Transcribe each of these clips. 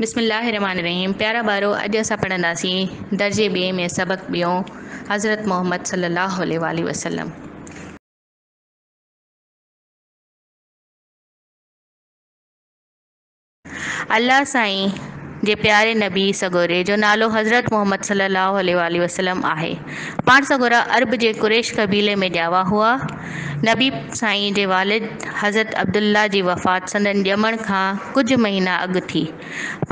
بسم الله الرحمٰن الرحيم پيارا ٻارو اڄ اسان پڙهنداسين درجي ٻئي ۾ سبق ٻيون حضرت محمد صلي الله عليه واٰله وسلم. الله سائين جي پياري نبي سڳوري جو نالو حضرت محمد صلي الله عليه واٰله وسلم آهي. پاڻ سڳورا عرب جي قريش قبيلي ۾ ڄاوا هئا. نبي سائين جي والد حضرت عبدالله جي وفات سندن ڄمڻ کان ڪجهه مهينا اڳ ٿي.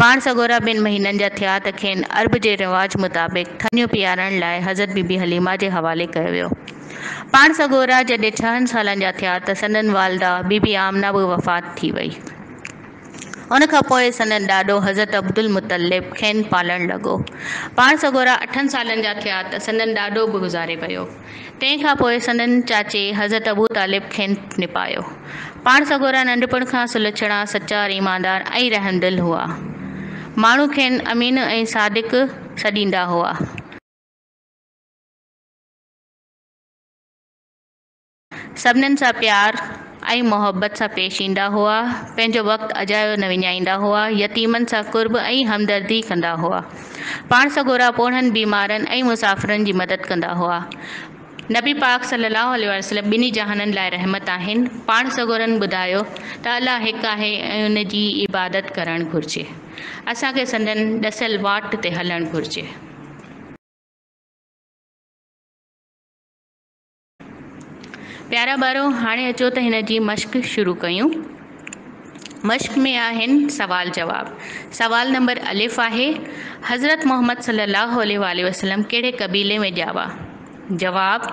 پاڻ سڳورا ٻن مهينن جا ٿيا ته کين عرب جي رواج مطابق ٿڃ پيارڻ لاء حضرت بي بي حليمه جي حوالي ڪيو ويو. پاڻ سڳورا جڏهن ڇهن سالن جا ٿيا ته سندن والده بي بي آمنه به وفات ٿي وئي. ان کان پوء سندن ڏاڏو حضرت عبدالمطلب کين پالڻ لڳو. پاڻ سڳورا اٺن سالن جا ٿيا ته سندن ڏاڏو به گذاري ويو. تنهن کان پوء سندن چاچي حضرت ابو طالب کين نپايو. پاڻ سڳورا ننڍپڻ کان سلڇڻا، سچار، ايماندار ۽ رحمدل هئا. ماڻهو کين امين ۽ صادق سڏيندا هئا. سڀنين سان پيار ۽ محبت سان پيش ايندا هئا، پنهنجو وقت اجايو نه وڃائيندا هئا، يتيمن سان قرب ۽ همدردي ڪندا هئا. پاڻ سڳورا پوڙهن، بيمارن ۽ مسافرن جي مدد ڪندا هئا. نبي پاڪ صلي الله عليه وسلم ٻنهي جهانن لاء رحمت آهن. پاڻ سڳورن ٻڌايو ته الله هڪ آهي ۽ ان جي ئي عبادت ڪرڻ گهرجي. اسان کي سندن ڏسيل واٽ تي هلڻ گهرجي. پيارا ٻارو هاڻي اچو ته هن جي مشق شروع ڪيون. مشق ۾ آهن سوال جواب. سوال نمبر الف آهي، حضرت محمد صلي الله عليه واٰله وسلم ڪهڙي قبيلي ۾ ڄاوا؟ جواب،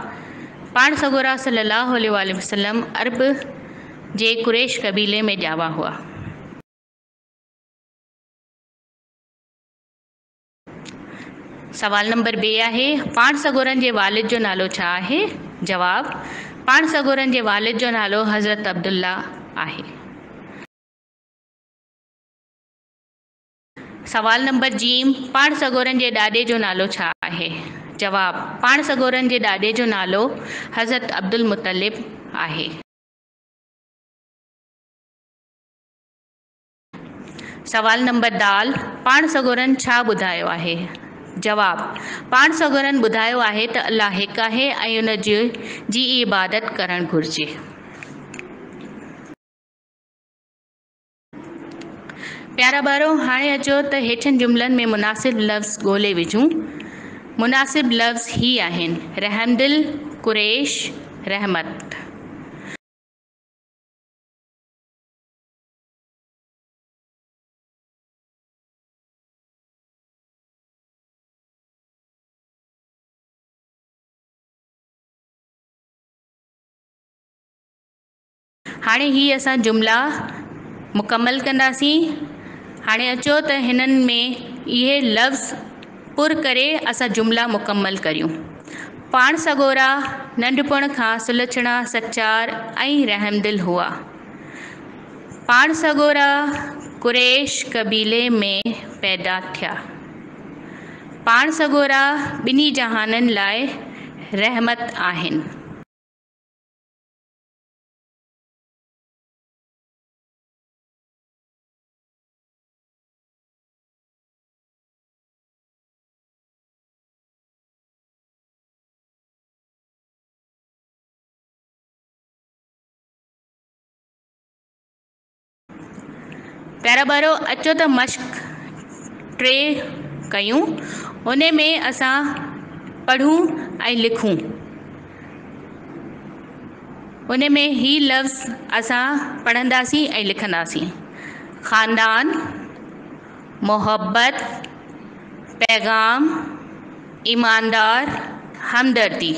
پاڻ سڳورا صلي الله عليه واٰله وسلم عرب جي قريش قبيلي ۾ ڄاوا هئا. سوال نمبر ب آهي، پاڻ سڳورن جي والد جو نالو ڇا آهي؟ جواب، پاڻ سڳورن جي والد جو نالو حضرت عبدالله آهي. سوال نمبر ج، پاڻ سڳورن جي ڏاڏي جو نالو ڇا آهي؟ جواب، پاڻ سڳورن جي ڏاڏي جو نالو حضرت عبدالمطلب آهي. سوال نمبر دال، پاڻ سڳورن ڇا ٻڌايو آهي؟ جواب، پاڻ سڳورن ٻڌايو آهي ته الله هڪ آهي ۽ ان جي جي ئي عبادت ڪرڻ گهرجي. پيارا ٻارو، هاڻي اچو ته هيٺين جملن ۾ مناسب لفظ ڳولي وجهون. مناسب لفظ هي آهن، رحمدل، قريش، رحمت. هاڻي هي اسان جملا مڪمل ڪنداسين. هاڻي اچو ته هنن ۾ اهي لفظ پر ڪري اسان جملا مڪمل ڪريون. پاڻ سڳورا ننڍپڻ کان سلڇڻا، سچار ۽ رحمدل هئا. پاڻ سڳورا قريش قبيلي ۾ پيدا ٿيا. پاڻ سڳورا ٻنهي جهانن لاء رحمت آهن. پيارا ٻارو اچو ته مشق ٽي ڪيون ان ۾ اسان پڙهون ۽ لکون ان ۾ هي لفظ اسان پڙهنداسين ۽ لکنداسين خاندان محبت پيغام ايماندار همدردي.